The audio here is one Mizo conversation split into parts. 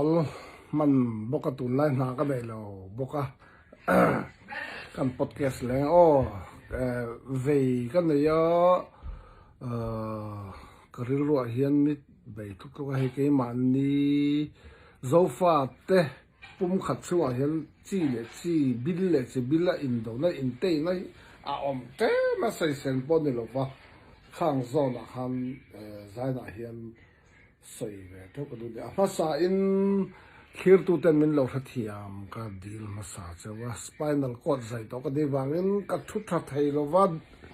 awl hman bawk a tunlai hna ka nei lo bawk a kan podcast leng aw vei ka nei a ka rilruah hian mit bei tluk tluk a hei keimahni zofa te Pum khat chhungah hian chi leh chi, bil leh chi bil a indona inteina hi a awm tlem a, sawisel pawh ni lova khang zawnah khan zainah hian sawi ve teuh ka duh ni. A hmasain thlirtuten min lo hrethiam ka dil hmasa cheu a, spinal cord zai tawh ka nih vangin ka thu tha thei lova,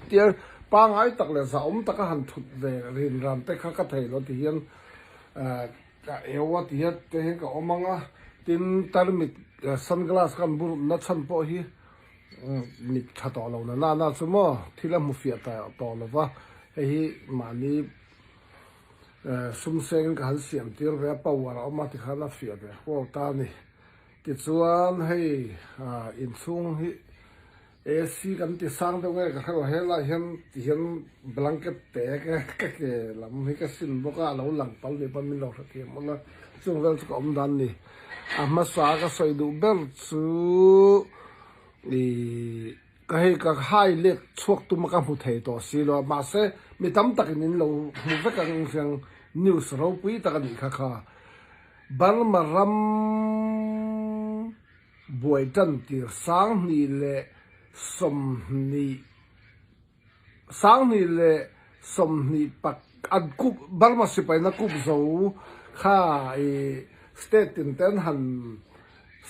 tia pangngai tak leh zahawm taka han thut ve rinran te kha ka thei lo ti hian Ka eu a ti a te hian ka awm ang a, tin tarmit sunglass ka an burna chhan pawh hi mit tha tawh lo na na chu maw thil a hmu fiah tawh lo va, hei hi mahni sum sengin ka han siam tir ve a power a awm a tikhan a fiah ve huau ta a ni. Tichuan hei inchhung hi AC kan ti sang deuh nge ka hrelo helai hian ti hian blanket te ka ka ke lam hi ka sin bawk a alo lang pal ni pawn min lo hrethiam awlh a chung vel chu ka awm dan ni a hmasa ka sawi duh ber chu ih ka hei ka hai let chhuak tum a ka hmu thei tawh si lo a mahse mi tam takin in lo hmu vek ang hian news ropui tak a nih kha kha Burma ram. Buai tantir 2020, 2020 pak an kup Burma sipaina kup zo kha i state tin ten han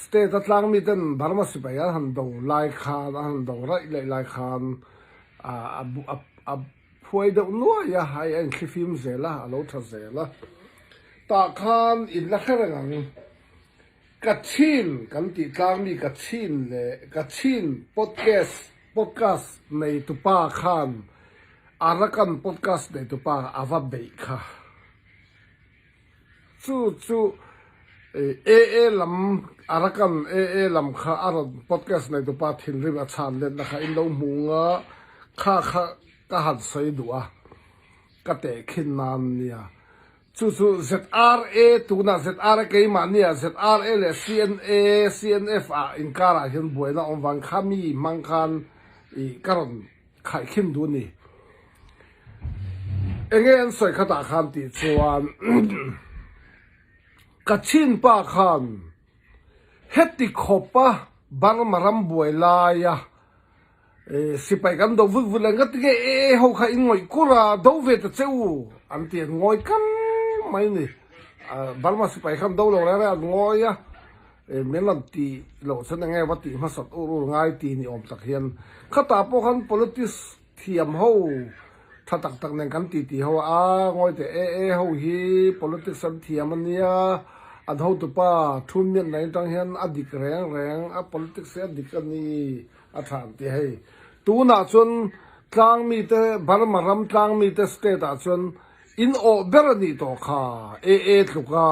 state a tlang mi ten Burma sipai an han do lai khan an han do raih laih lai khan a a phuai deuh nuai a hei a inthlifim zel a a lo tha zel a tah khan in la hre reng ang. Kachin kan tih tlangmi Kachin leh Kachin podcast podcast neitupa khan Arakan podcast neitupa a va beih kha. Chu chu AA lam Arakan AA lam kha a rawn podcast neitupa thinrim a chhan letna kha in lo hmu nga kha kha ka han sawi duh a ka tehkhin nan nia. Chu chu ZRA tunah ZRA keimahnia ZRA leh CNA, CNF ah inkarah hian buaina awm vang kha mi hmang khan ih ka rawn khaihkhin duh a ni. Enge an sawi khatah khan tih chuan ka chinpa khan heti khawpa Burma ram buai laia Sipai kan do vut vut le nga tinge e ho kha in ngawih kur a do ve ta che u an ti an ngawi kar mai ni. Burma sipai khan do lo reng reng an ngawi a, min rawn ti loh chuan enge va tih hmasat ur ur ngai ti ni awm tak hian khatah pawh khan politics thiam ho tha tak tak nen kan ti ti ho a, a ngawi teh e e ho hi politics an thiam a nia, an hotupa thu miat na atang hian a dik reng reng a politics hi a dik a ni. A tha an ti hei. Tunah chuan tlang mite, Burma ram tlang mite state ah chuan in awh ber a nih tawh kha. AA tluka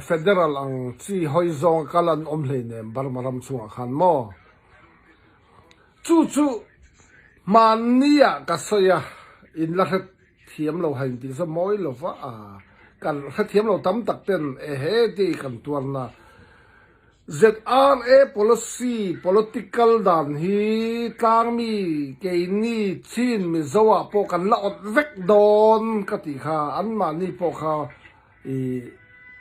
federal ang chi hawi zawnga kal an awm hleinem Burma ram chungah khan maw? Chu chu hmanni ah ka sawi a, in la hre thiam lo hain tih chu mawi lo va a, kan hrethiam lo tam tak ten ehe tih kan tuarna. ZRA policy, political dan hi tlangmi keini Chin Mizo ah pawh kan la awt vek dawn ka tih kha anmahni pawh kha i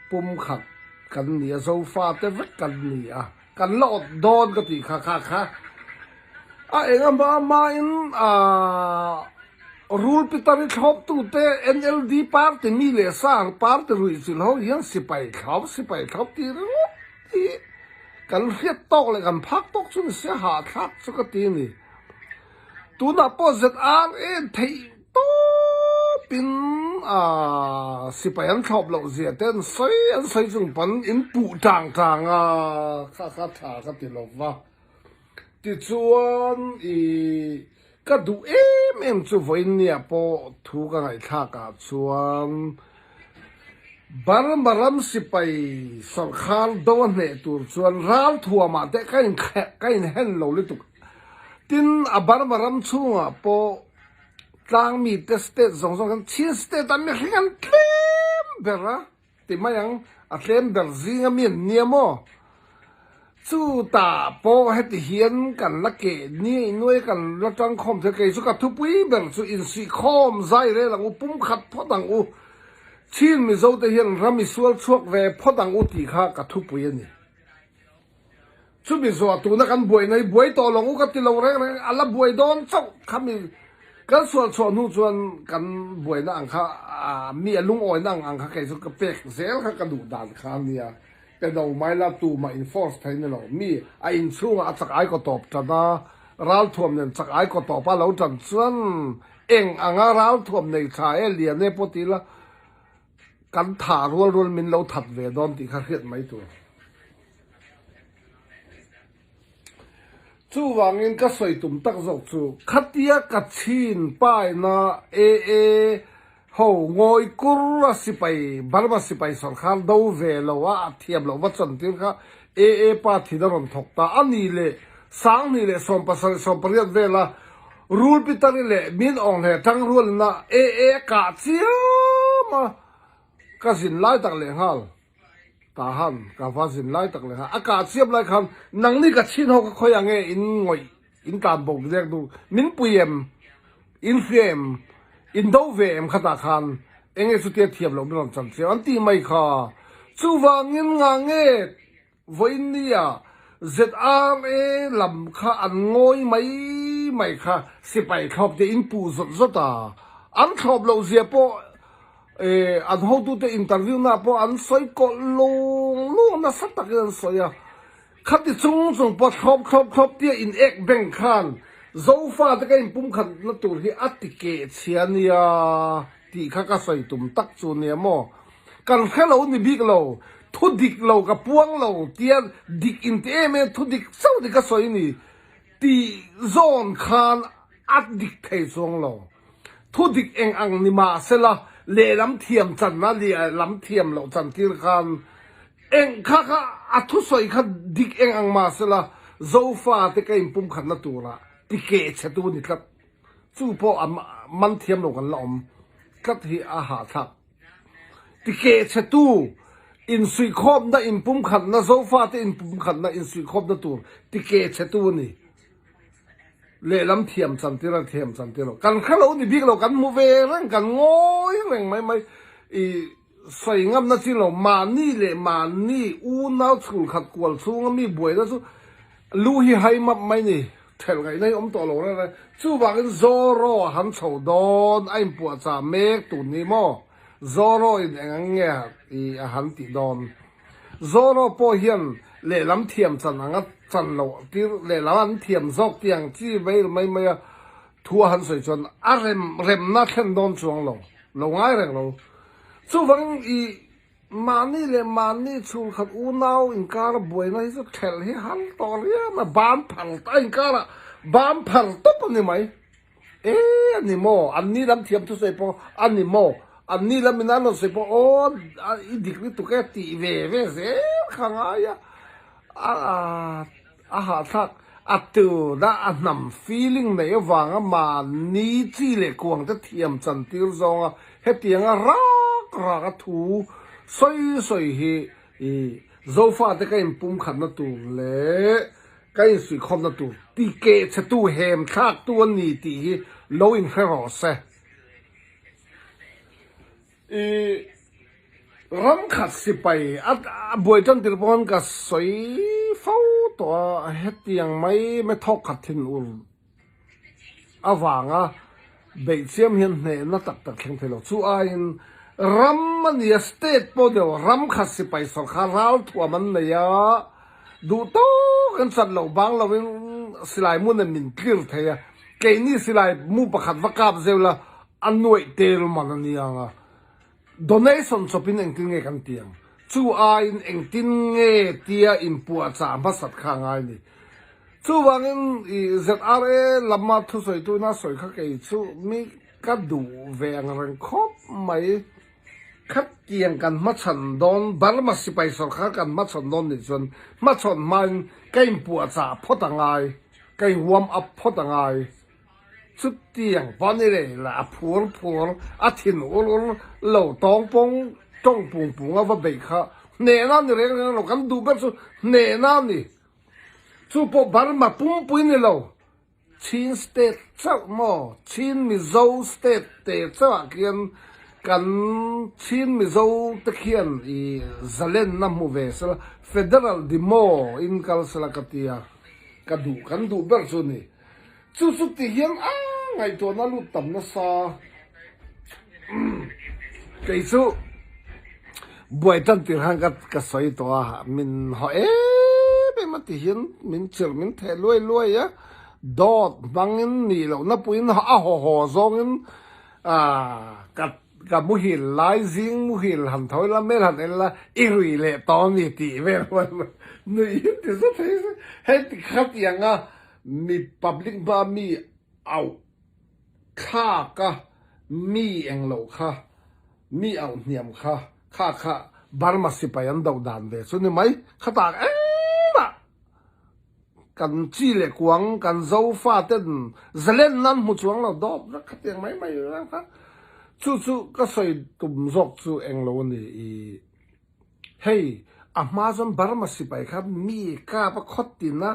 pumkhat kan ni a, Zofa te vek kan ni a, kan la awt dawn ka tih kha kha kha a eng a hma hmain ah Rul Pitar i thlawptute NLD party mi leh sa party ruihchilh ho hian sipai thlawp sipai thlawp tih ringawt hi kan hriat tawk leh kan phak tawk chu ni se hahthlak chu ka ti a ni. Tunah pawh ZRA theih tawpin sipai an thlawp loh zia te an sawi an sawi chung pawn in puh tang tang a kha kha tha ka ti lo va. Tichuan i Ka duh em em chu vawiinniah pawh thu ka ngaihthlak ah chuan Burma ram sipai sawrkhar do a hneh tur chuan ralthuam ah te ka in ka in hen lo lutuk. Tin a Burma ram chhungah pawh tlangmi te state zawng zawng hian Chin state ah mihring an tlem ber a ti mai ang. A tlem ber zinga mi an nia maw? Chutah pawh heti hian kan la keh ni nuai kan la tangkhawm thei kei chu ka thupui ber chu insuihkhawm zai rel ang u, pumkhat phawt ang u, Chin Mizo te hian ram i sual chhuak ve phawt ang u tih kha ka thupui a ni. Chumi zuah tuna kan buaina hi buai tawh lo ang u ka ti lo reng reng, a la buai dawn chauh khami kan sual chhuah hnu chuan kan buaina ang kha mi a lungawina ang ang kha kei chu ka pek zel kha ka duh dan kha a nia. Pe do mai la tumah in force thei ni lo. Mi a inchhungah a chak ai kaw tawp tan a, ralthuam nen chak ai kaw tawp a lo tan chuan eng anga ralthuam nei tha e lian e pawh ti ila kan thah rual rual min lo that ve dawn tih kha hriat mai tur. Chuvangin ka sawi tum tak zawk chu khatia ka chhin paina AA ho ngawi kur a sipai Burma sipai sawrkar do ve lo a a thiam loh va chantir kha AA pa thin a rawn thawk ta a ni leh 20 18 vela Rulpitari leh Min Aung Hle tangrualina AA a kah chiam a ka zin lai tak lehnghal. Tahan ka va zin lai tak leh kha a kah chiap lai khan nangni ka chhin ho ka khawi ang e in ngawih in tlan bawk zek duh min pui em in hria em in do ve em khatah khan eng nge chutia thiam loh min rawn chan chiang an tih mai kha chuvangin nga nge Vawiin nia ZRA lam kha an ngawi mai mai kha sipai thlawp te in puh zawt zawt a, an thlawp loh zia pawh an hotute interview na pawh an sawi kawlh lung lung nasa takin an sawi a, khati chung chung pawh thlawp thlawp thlawp tia in ek beng khan Zofa te ka inpumkhat na tur hi a ti keh chhia nia tih kha ka sawi tum tak chu nia maw. Kan hre lo ni bik lo, thu dik lo ka puang lo tia dik in ti em em thu dik chauh ni ka sawi ni tih zawn khan a dik thei chuang lo. Thu dik eng ang ni mah sela lehlam thiam channa lehlam thiam loh chan tir khan eng kha kha a thusawi kha dik eng ang mah sela Zofa te ka inpumkhatna tura ti keh chhe tu ni tlat. Chu pawh a man thiam lo kan la awm tlat hi a hahthlak. Tikehchhetu, insuihkhawmna inpumkhatna, Zofate inpumkhatna insuihkhawmna tur tikehchhetu a ni. Lehlam thiam chantir a thiam chantir lo. Kan hre lo ni bik lo, kan hmu ve reng, kan ngawi reng mai mai. I sawi ngamna chin lo, mahni leh mahni unau chhulkhat kual chhunga mi buaina chu Lu hi hai map mai ni, thelh ngaihna hi awm tawh lo reng reng. Chuvangin Zorro a han chho dawn, a inpuahchah mek tun ni maw? Zorro in eng ang nge i a han tih dawn? Zorro pawh hian lehlam thiam chan anga chan loh tir, lehlam an thiam zawk tih ang chi mai mai maia thu a han sawi chuan a rem remna thlen dawn chuang lo, lo ngai reng lo. Chuvangin i Mahni leh mahni chhungkhat unau inkara buaina hi chu thelh hi har tawh riau mai, ban phar a inkarah ban phar tawp a ni mai. E a ni maw, an ni lam thiam thusawi pawh a ni maw, an ni lam in an rawn sawi pawh aw i dik lutuk e tih ve ve zel kha ngai a, a A hahthlak a tuna a hnam feeling nei avanga mahni chi leh kuangte thiam chantir zawnga hetianga rak rak a thu sawi sawi hi i Zofate ka inpumkhatna tur leh ka insuihkhawmna tur ti kehchhetu hem thlaktu a ni tih hi lo inhre rawh se. I ram khat sipai a buai tan tir pawh khan ka sawi fo tawh a, hetiang mai mai thawk khat thin ur avanga beih chiam hian hnehna tak tak thleng thei lo. Chu aiin ram a nia state pawh ni lo ram khat sipai sawrkar ralthuam an nei a, duh tawk an chat loh bang lovin silai mu nen min tlir thei a, keini silai mu pakhat va kap zeuh la A nuaih tel man a nia ang a, donation chawpin engtin nge kan ti ang? Chu aiin engtin nge tia inpuahchah hmasat kha a ngai ni. Chuvangin i ZRA lama thusawitu ina sawi kha kei chu mi ka duh ve ang reng khawp mai. Khatiang kan hmachhan dawn, Burma sipai sawrkar kan hmachhawn dawn nih chuan hmachhawn hmain ka inpuahchah phawt a ngai, ka in warm up phawt a ngai. Chutiang pawh ni leh lah a phur phur, a thin ur ur lo tawng pawng tawng pung pung a va beih kha Hnehna a ni reng reng lo, kan duh ber chu hnehna a ni. Chu pawh Burma pumpui ni lo, Chin state chauh maw? Chin Mizo state te chauh ah khian kan Chin Mizo te khian i zalenna hmu ve sela, Federal demo in kal sela ka tia, ka duh, kan duh ber chu ni. Chu chu ti hian a ngaihtuahna lut tam nasa. Kei chu buai tan tir khan ka ka sawi tawh a, min haw em em a ti hian min chirh min theh luai luai a, dawt hmangin nih lohna puiin a haw haw zawngin ah ka ka muhil lai zing muhil han tho ila hmel han en ila i rui leh tawh a ni tih vel nuih hi ti zet thei se heti khatianga mi public hma mi auh thlak a mi eng loh kha mi auh hniam kha kha kha Burma sipai an do dan ve chu ni mai khatah engmah kan chi leh kuang kan zofa ten zalen nan hmu chuang lo dawt vek khatiang mai mai reng kha chu chu ka sawi tum zawk chu eng lo a ni i Hei, a hma chuan Burma sipai kha mi kap a khawt tina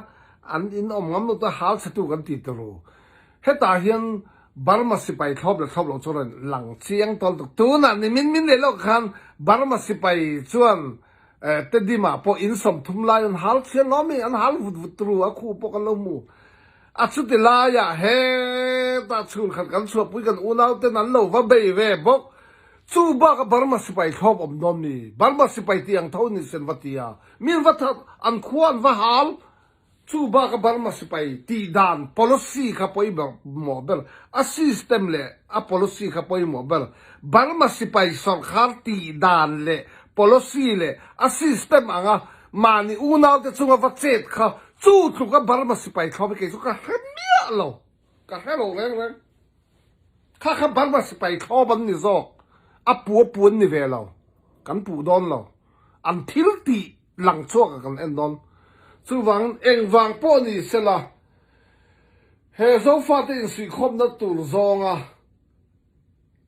an in awm ngam lo ta hal chhetu kan ti ta ru. Hetah hian Burma sipai thlawp leh thlawp loh chu rawn lang chiang tawl tuk. Tunah ni min min leh lawk khan Burma sipai chuan Tedim ah pawh in 30 lai an hal chhian lo mi an hal vut vut ru a khu pawh kan lo hmu. A chuti laiah hetah chhungkhat kan chhuahpui kan unauten an lo va bei ve bawk. Chu baka Burma sipai thlawp awm dawn mi? Burma sipai tih ang tho ni sen va ti a, min va that, an khua an va hal. Chu baka Burma sipai tih dan policy kha pawimawh ber, a system leh a policy kha pawimawh ber. Burma sipai sawrkhar tih dan leh policy leh a system anga mahni unaute chunga va chet kha chu tluka Burma sipai thlawp hi kei chu ka hre miah lo, ka hre lo reng reng. Kha kha Burma sipai thlawp an ni zawk, a pu a pu an ni ve lo, kan puh dawn lo, an thil tih lang chhuak ah kan en dawn. Chuvangin engvang pawh ni sela he Zofate insuihkhawmna tur zawnga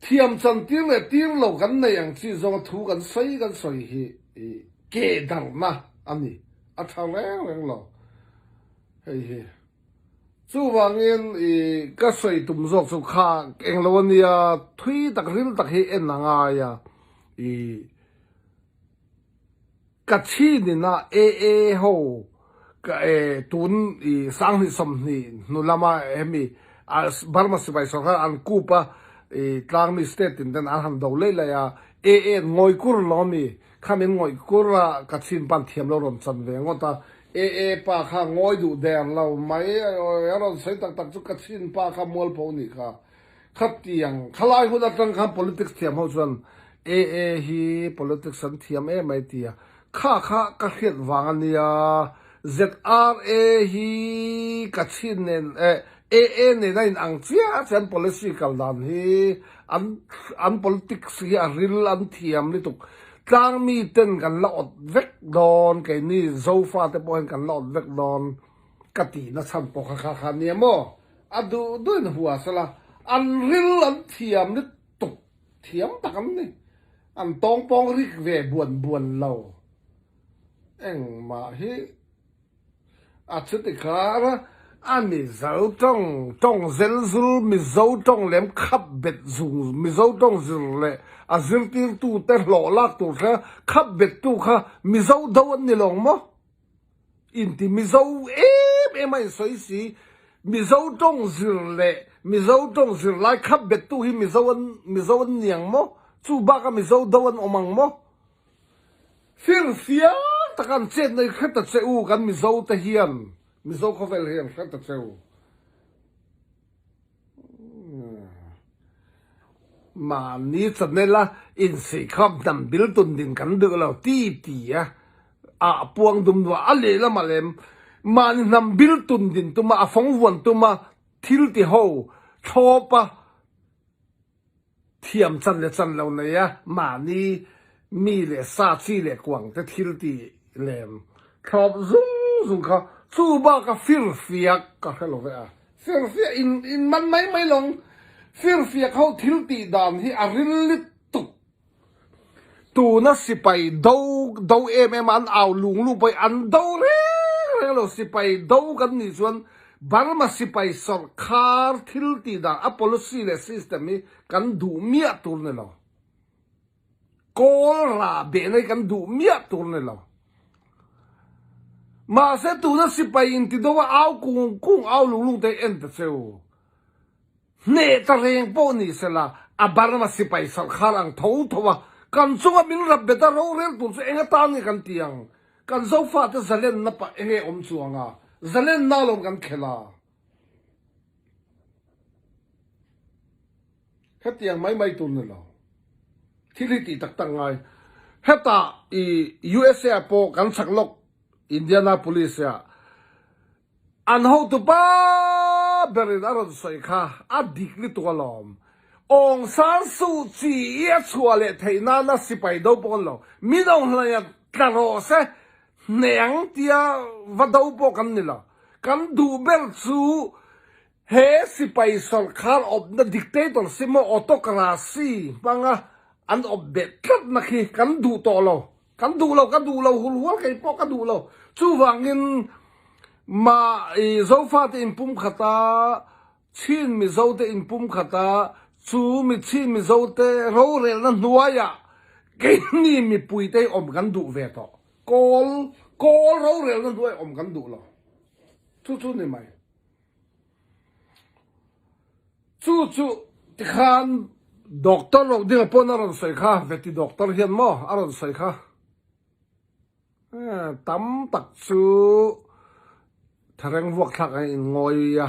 thiam chan tir leh tir lo kan nei ang chi zawnga thu kan sawi kan sawi hi ke darhna a ni, a tha reng reng lo hei hi. Chuvangin i ka sawi tum zawk chu kha englo a nia, thui tak ril tak hi en a ngai a, i ka chhinina AA ho ka e tun i 20 20 hnu lama hemi Burma sipai sorkar an kup a i tlangmi state tin ten an han do lei lai a, AA an ngawi kur lo ami Kha min ngawih kur a, ka chhin pan thiam lo rawn chan ve ngawt a. AA pa kha ngawi duh der lo mai, a rawn sawi tak tak chu ka chhin pa kha mualpho nih kha. Khatiang khalai hun atang khan politics thiam ho chuan AA hi politics an thiam em ai tia. Kha kha ka hriat vang a nia, ZRA hi ka chhin nen eh AA nen a inang chiah chiah an policy kal dan hi an an politics hi a ril an thiam lutuk. Tlang mi ten kan la awt vek dawn keini Zofa te pawh hian kan la awt vek dawn ka tih na chhan pawh kha kha kha nia maw a duh duh in hua sela an ril an thiam lutuk thiam tak an ni an tawng pawng rik ve buan buan lo engmah hi A chuti kar a Mizo tawng, tawng zelzul, Mizo tawng lem khap bet zung, Mizo tawng zir leh a zirtirtute hlawh lak tur kha khap bettu kha Mizo do an ni lawng maw? Inti Mizo em em a insawi si, Mizo tawng zir leh Mizo tawng zirlai khap bettu hi Mizo an Mizo an ni ang maw? Chu baka Mizo do an awm ang maw? Firfiak taka an chet nei hre ta che u kan Mizo te hian, Mizo khawvel hian hre ta che u. Mahni channel a insuihkhawm hnam bil tun din kan duh lo ti ti a, ah puang dum duah a lehlamah lem mahni hnam bil tun din tuma a fawng vuan tuma thil ti ho thlawp a, Thiam chan leh chan lo nei a, mahni mi leh sa chi leh kuang te thil ti lem thlawp zung zung kha chu bak a firfiak ka hre lo ve a, firfiak in in man mai mai lawng, firfiak ho thil tih dan hi a ril lutuk. Tuna sipai do do em em a an au lung lung pawhin an do reng reng lo. Sipai do kan nih chuan Burma sipai sawrkhar thil tih dan a policy leh system hi kan duh miah tur ni lo. Kawl rah behna hi kan duh miah tur ni lo. Mahse tuna sipai inti do a au kung kung au lung lung te hi en ta che u. Hneh ta reng pawh ni sela, a Burma sipai sarkhar ang tho tho a, kan chunga min rap bet a rorel tur chu eng atan nge kan ti ang? Kan Zofate zalenna pah enge awm chuang a, zalenna alawm kan khelh a. Hetiang mai mai tur ni lo. Thil hi tih tak tak ngai. Hetah i USA ah pawh kan chak lawk Indianapolis ah An hotupa berin a rawn sawi kha a dik lutuk alawm. Aung San Suu Kyi i a chhuah leh theih nana sipai do pawh kan lo. Min aung hlaia tla rawh se, hneng tia va do pawh kan ni lo. Kan duh ber chu he sipai sawrkhar awpna dictator si maw autocracy hmanga an awp beh tlatna khi kan duh tawh lo. Kan duh lo, ka duh lo hul hual kei pawh ka duh lo. Chuvangin mah i Zofate inpumkhat a, Chin Mizote inpumkhat a, chu mi Chin Mizote rorelna hnuaiah keini mipuite hi awm kan duh ve tawh. Kawl, kawl rorelna hnuaiah awm kan duh lo. Chu chu ni mai. Chu chu tikhan doctor loh ding a pawn a rawn sawi kha, veti doctor hian maw a rawn sawi kha. Tam tak chu thareng vuak thlak a in ngawi a,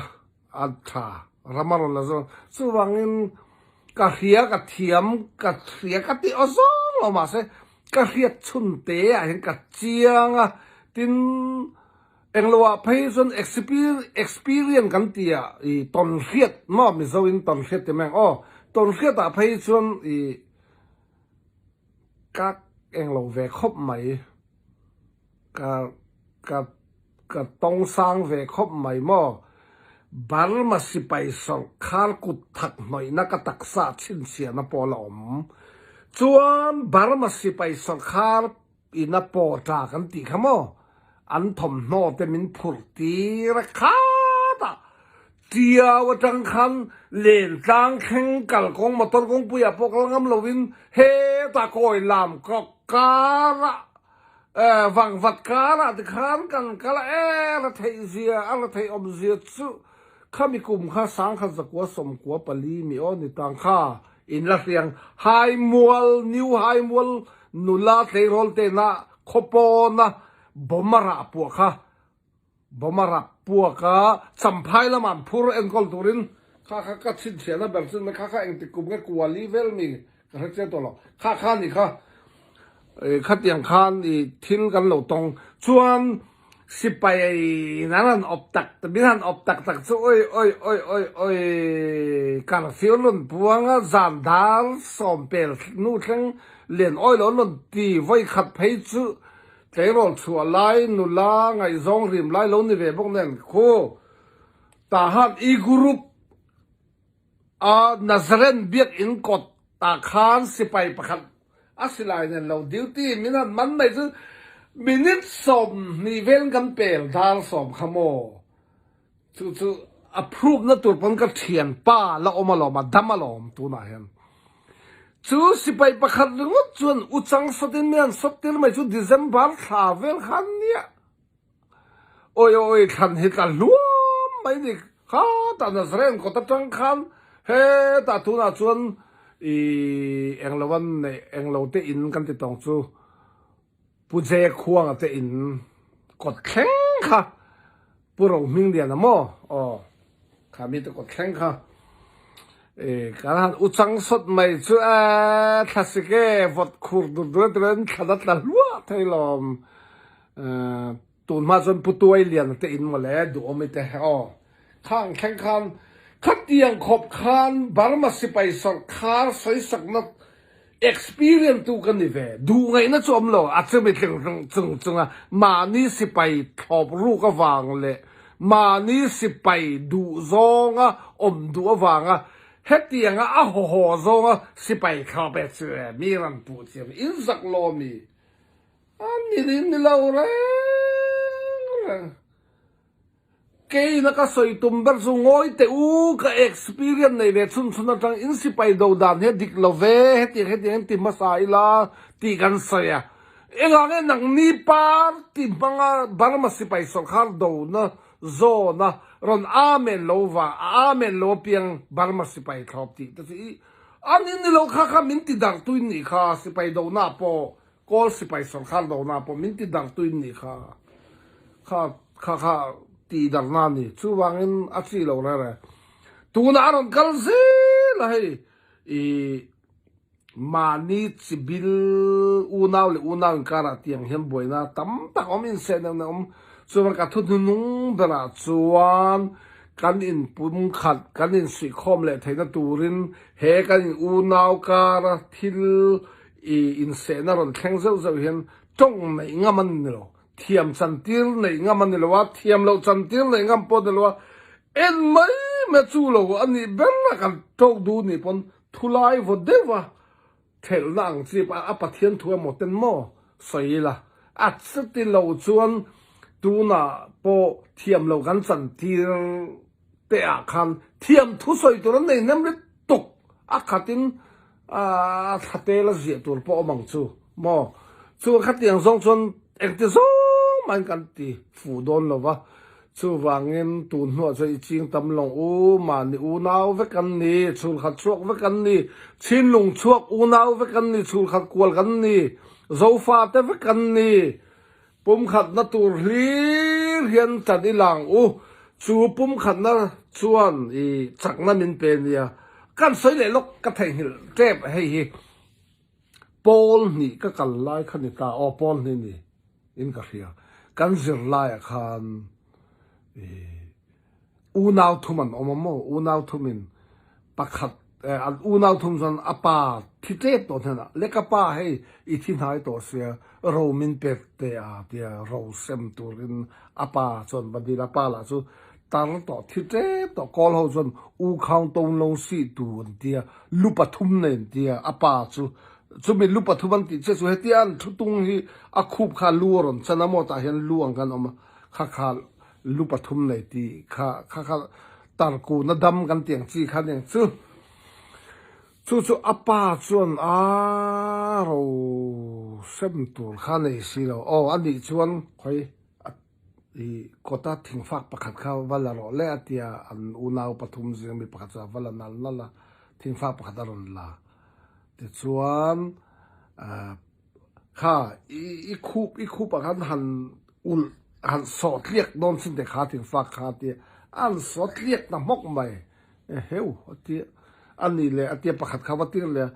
a tha ram a rawn la zawng. Chuvangin ka hria ka thiam ka hria ka tih aw zawng lo mahse ka hriat chhun te ah hian ka chiang a, tin Engloah phei chuan experience kan ti a, i tawnhriat maw Mizo in tawnhriat ti mai ang aw, tawnhriat ah phei chuan i ka englo ve khawp mai, ka ka ka tawng sang ve khawp mai maw, Burma sipai sawrkhar kut thak hnawihna ka taksa chhinchhiahna pawh la awm chuan Burma sipai sawrkhar Ina pawta kan tih kha maw? An thawmhnaw te min phurh tir a khat a, Tiau atang khan Lentlang thleng kalkawng motor kawngpuiah pawh kal ngam lovin hetah kawi lam karah vangvat karah tikhan kan kal a, e ra theih zia a ra theih awm zia chu khami kum kha 1994 mi aw ni tang kha In la hriang Haimual, New Haimual nula tleirawl tena khawpawna bomb a rah puah kha bomb a rap puak a, Champhai lamah an phur enkawl turin kha kha ka chhinchhiahna ber chu kha kha engtik kum nge kuali vel mi ka hre chiang tawh lo, kha kha ni kha khatiang khan i thil kan lo tawng chuan Sipai in an han awp tak min han awp tak tak chu oi oi oi oi oi curfew an rawn puang a, zan dar sawmpel hnu thleng lian oil an rawn ti vawi khat phei chu tleirawl chhuah lai nula ngaihzawng rim lai lo ni ve bawk nen khu tahan i group A Nazaren biakinn kawt ah khan sipai pakhat a silai nen lo duty min han man mai chu minute 20 vel kan pel dar sawm kha maw chu chu a prove na tur pawn ka thianpa la awm alawm a dam alawm tunah hian chu sipai pakhat ringawt chuan uchang sawtin min han sawt tir mai chu December thla vel khan nia. Awi awi thlan hi tla hluam mai ni kha tah Nazareth kawt atang khan hetah tunah chuan i englo an neih englo te in kan ti tawng chu Pu Je Khuanga te in kawt thleng kha Pu Rohmingliana maw aw kha mi te kawt thleng kha i kan han u chang sawt mai chu e thlasik e vawt khur dur dur a ti mai thlan a tla hluah thei lawm. Tun hma chuan Pu Tuai Liana te in mawle duhawm i te aw. Khang thleng khan khatiang khawp khan Burma sipai sawrkhar sawisakna experience tu ka ni ve. Duh ngaihna chu awm lo, a chumi tling chung chunga mahni sipai thlawp ruk avang leh mahni sipai duh zawnga awm duh avanga. Hetianga a haw haw zawnga sipai thlawp e chu e mi rawn puh chiam in zak law mi a ni rin ni lo reng reng. Keina ka sawi tum ber chu ngawi teh u ka experience nei ve chhun chhun atang in sipai do dan hi a dik lo ve hetiang hetiang in ti hmasa ila tih kan sawi a. Engah nge nangni party hmanga Burma sipai sawrkhar dona zawna rawn amen lo vang a amen lo apiang Burma sipai thlawp tih te chu i an in ni lo kha kha min ti darh tuin nih kha sipai dona pawh Kawl sipai sawrkhar dona pawh min ti darh tuin nih kha kha kha kha ti darhna a ni. Chuvangin a chi lo reh reh. Tunah a rawn kal zel a hei i mahni chibil unau leh unau inkarah tiang hian buaina tam tak awm inseh neuh neuh awm. Chuvang ka thuhnunung berah chuan kan inpumkhat kan insuihkhawm leh theihna turin he kan in unau kara thil I insehna rawn thleng zeuh zeuh hian tawng neih ngam a ni lo, thiam chantir neih ngam a ni lo a, thiam loh chantir neih ngam pawh a ni lo a, en mai mai chu lo a nih ber a kan tawk duh nih pawn thulai vaw deuh a thelhna ang chi a Pathian thu emaw ten maw sawi ila a chuti lo chuan tunah pawh thiam loh kan chantir te ah khan thiam thu sawi tur an nei hnem lutuk a khatin A thla tel a ziah tur pawh awm ang chu maw? Chu khatiang zawng chuan engti zawng mahin kan ti fuh dawn lo va, chuvangin tun hnuah chuan i ching tam lawng u, mahni unau vek an ni, chhulkhat chhuak vek an ni, chhinlung chhuak unau vek an ni, chhulkhat kual kan ni, zofate vek an ni. Pumkhatna tur hlir hian tan i lang u, chu pumkhatna chuan i chakna min pe nia. Kan sawi leh lawk ka theihnghilh tep hei hi Pawl hnih ka kal lai kha ni ta, aw Pawl hnih ni in ka hria, kan zir laiah khan i Unau thum an awm a maw? Unau thumin pakhat an unau thum chuan a pa thi tep tawh hnenah, Le ka pa hei i thi hnai tawh sia, ro min pek teh a tia ro sem turin a pa chuan va dil a, pa lah chu tar tawh thi tep tawh, kawl ho chuan u khaung tawng lo sih tu an tia, lu pathum nei an tia, a pa chu chumi lu pathum an tih chiah chu hetia an thu tung hi a khup kha lu a rawn chan a maw tah hian lu ang khan a awm a, kha kha Lu pathum nei tih kha kha kha tarkuna dam kan tih ang chi kha aniang chu. Chu chu a pa chuan a ro sem tur kha nei si lo. Aw a nih chuan khawi a i kawta thingfak pakhat kha va la rawh le a tia an unau pathum zing mi pakhat chu a va la nal nal a, thingfak pakhat a rawn la. Tichuan ah. Kha, i khup, i khup ah khan han ulh, han sawh tliak dawn chin te kha thingfak kha a tia, a han sawh tliak ta hmawk mai, eheu a tia, a nih leh a tia pakhat kha va tir leh a,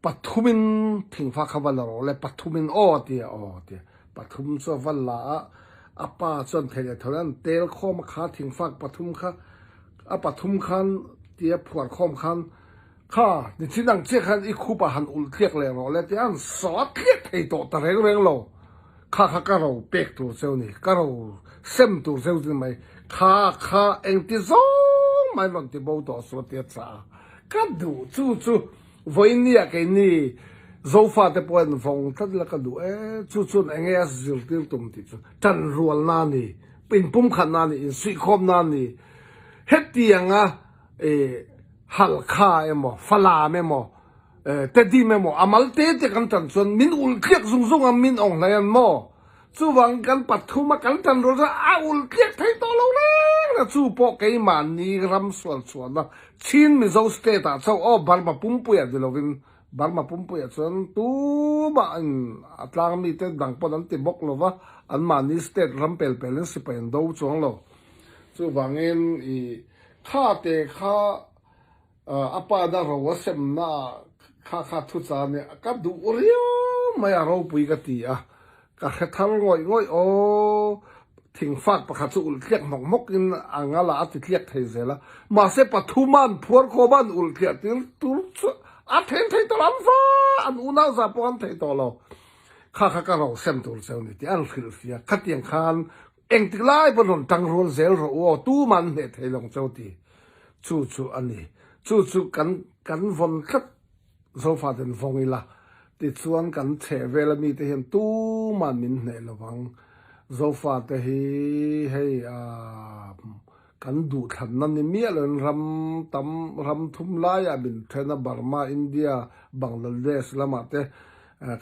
pathumin thingfak kha va la rawh le, pathumin aw a tia, aw a tia, pathum chu a va la a, a pa chuan thei leh tho leh an tel khawm a kha thingfak pathum kha, a pathum khan tia phuar khawm khan, Kha, nichin ang chiah khan i khup ah han ulh tliak leh rawh le tih a han saw tliak thei tawh ta reng reng lo. Kha kha ka ro pek tur cheu ni, ka ro sem tur cheu ni mai. Kha kha engti zawng mai rawn ti bo tawh suh a ti a chah a. Ka duh chu chu vawiin ah keini Zofa te pawh hian vawng tlat ila ka duh e, chu chuan enge a zirtir tum tih chu tanrualna a ni, inpumkhatna a ni, insuihkhawmna a ni. Hetianga E Halkha emaw, Falam emaw, Tedim emaw, a mal te te kan tan chuan min ulh tliak zung zung a, min awng hlai an maw? Chuvangin kan pathum a kan tan rual chuan a ulh tliak thei tawh lo reng reng a, chu pawh keimahni ram sual chhuahna Chin Mizo state ah chauh aw Burma pumpuiah ni lovin Burma pumpuiah chuan tumah in a tlang mite dang pawn an ti bawk lova, anmahni state ram pel pelin sipai an do chuang lo. Chuvangin i Kha te kha a pa na ro a sem na ah kha kha thu cha nia ka duh riau mai a ropui ka ti a, ka hre thar ngawih ngawih aw thingfak pakhat chu ulh tliak hmawk hmawk in a ngal ah a ti tliak thei zel a, mahse pathum a an phuar khawm a an ulh tliah tir tur chu a then thei tawh lo an va an unau zah pawh an thei tawh lo, kha kha ka ro sem tur cheu ni tih an hrilh fia khatiang khan Engtik lai pawn rawn tang rual zel rawh u aw, tuman hneh thei lo ang cheu ti chu chu a ni. Chu chu kan kan vawn tlat Zofaten vawng ila, tichuan kan chhehvela mite hian tuman min hneh lovang. Zofate hi hei kan duhthlanna ni miah loin ram tam ram thum laiah min then a, Burma, India, Bangladesh lamah te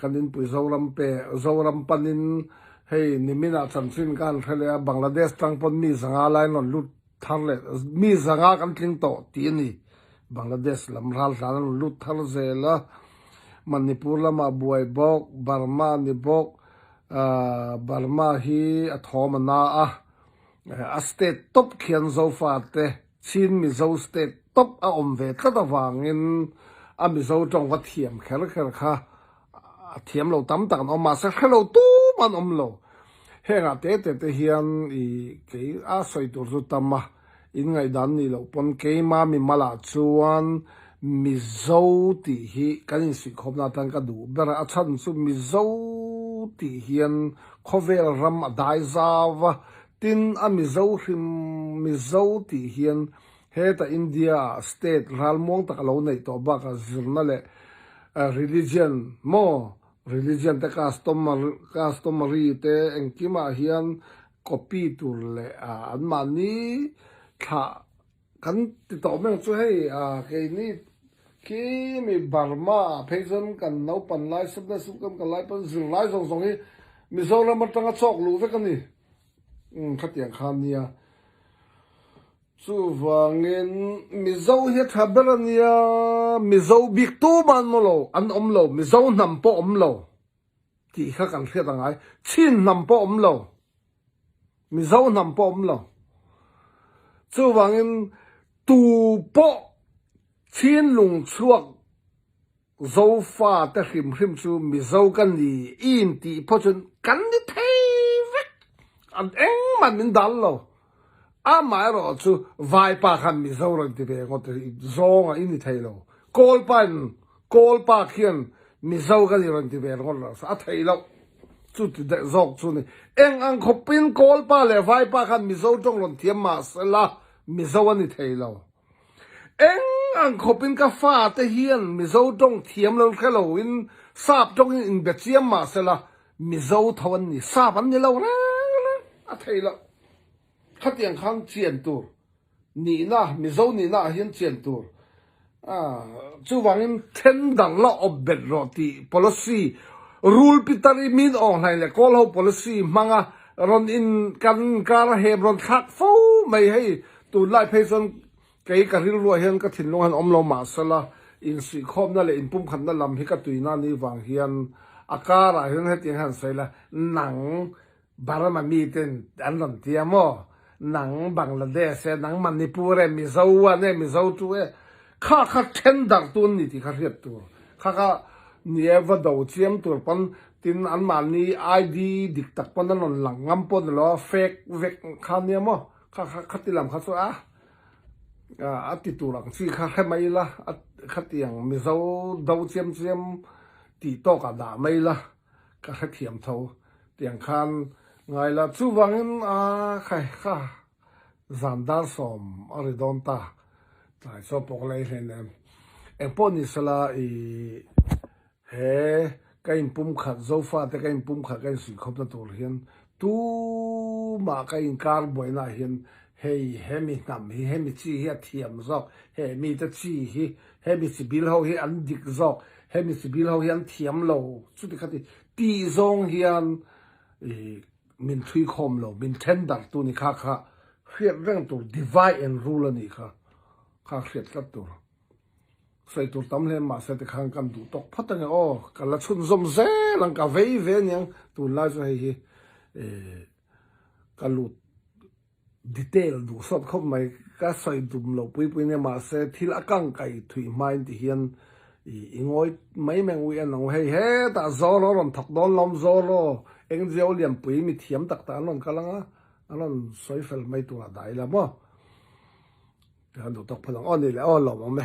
kan inpui Zoram pe Zoram panin hei niminah chanchin ka han hre leh a, Bangladesh tang pawn mi zanga lai an rawn lut thar leh mi zanga kan tling tawh tih a ni. Bangladesh lam ral hlan an rawn lut thar zel a, Manipur lamah buai bawk, Burma ni bawk, Burma hi a thawm a na a, a state tawp khian Zofa te Chin Mizo state tawp a awm ve tlat avangin a Mizo tawng va thiam kher kher kha a thiam lo tam tak an awm mahse hre lo tum an awm lo. Hengah te te te hian i kei a sawi tur chu tam a, in ngaihdan nih loh pawn keima mimalah chuan Mizo tih hi kan insuihkhawmna atan ka duh ber a, a chhan chu Mizo tih hian khawvel ram a dai zau a, tin a Mizo hrim Mizo tih hian Heta India ah state ralmuang tak a lo neih tawh bakah zirna leh religion maw religion te customary te engkimah hian copy tur leh anmahni thlah kan ti tawh mai ang chu hei keini khi mi Burma ah phei chuan kan naupan lai Sunday school kan kal lai pawn zirlai zawng zawng hi Mizoram atanga chawk luh vek a ni khatiang khan nia. Chuvangin Mizo hi a tha ber a nia, Mizo bik tumah an maw lo, an awm lo, Mizo hnam pawh awm lo tih kha kan hriat a ngai, Chin hnam pawh awm lo, Mizo hnam pawh awm lo. Chuvangin tu pawh Chin lungchhuak Zofa te hrim hrim chu Mizo ka ni i in tih pawh chuan kan ni thei vek, an engmah min dal lo. Amaherawh chu Vaipa khan Mizo rawn ti ve ngawt zawng a i ni thei lo. Kawlpa in Kawlpa khian Mizo ka ni rawn ti ve ngawt lo a thei loh. Chu ti daih zawk chu ni. Eng ang khawpin Kawlpa leh Vaipa khan Mizo tawng rawn thiam mahsela Mizo a ni thei lo. Eng ang khawpin ka fate hian Mizo tawng thiam lo hre loin Sap tawngin inbe chiam mah sela Mizo tho an ni, Sap an ni lo reng reng a thei loh. Khatiang khan chian tur nihna, Mizo nihna ah hian chian tur. Chuvangin then dang la awp bet rawh tih policy rule pitar i min awng hlai leh kawl ho policy hmanga rawn in kan inkar a hep rawn thlak fo mai hei Tunlai phei chuan kei ka rilruah hian ka thinlung hian awm lo mahsela insuihkhawmna leh inpumkhatna lam hi ka tuina ni vang hian a karah hian hetiang hian sawi la, nang Burma miten an rawn ti a maw? Nang Bangladesh e, nang Manipur e, Mizo an e, Mizo tu e, kha kha then darh tu an ni tih kha hriat tur. Kha kha ni e va do chiam tur pawn tin anmahni ID dik tak pawn an rawn lang ngam pawh ni lo a, fake vek kha nia maw? Kha kha khati lam kha chu a a ti tur ang chi kha hre mai ila, a khatiang Mizo do chiam chiam tih tawk ah dah mai ila ka hrethiam tho tiang khan ngai la. Chuvangin a khai kha zan dar sawm a ri dawn ta, tlai chaw pawh ka la ei hlein em. Engpawh ni sela i He ka inpumkhat, Zofate ka inpumkhat ka insuihkhawpna tur hian tumah ka inkar buainaah hian hei hemi hnam hi, hemi chi hi a thiam zawk, he mite chi hi, hemi chi bil ho hi an dik zawk, hemi chi bil ho hi an thiam lo, chuti khati tih zawng hian min thluikhawm lo, min then darh tu ni kha kha hriat reng tur divide and rule a nih kha, kha hriat tlat tur. Sawi tur tam hle mahse tikhan kan duh tawk phawt ange aw, ka la chhunzawm zel ang, ka vei ve aniang tunlai chu hei hi ka lut detail duh sawt khawp mai, ka sawi dum lo pui pui nia mahse thil a kangkai thui hmain ti hian i ngawi mai mai ang u en ang u, hei hetah Zoro rawn thawk dawn lawm Zoro NGO lianpui mi thiam tak tak an rawn kal ang a, an rawn sawi fel mai turah dah ila maw. Kan duh tawk phawt ang. Aw ni le, aw lawm awm e.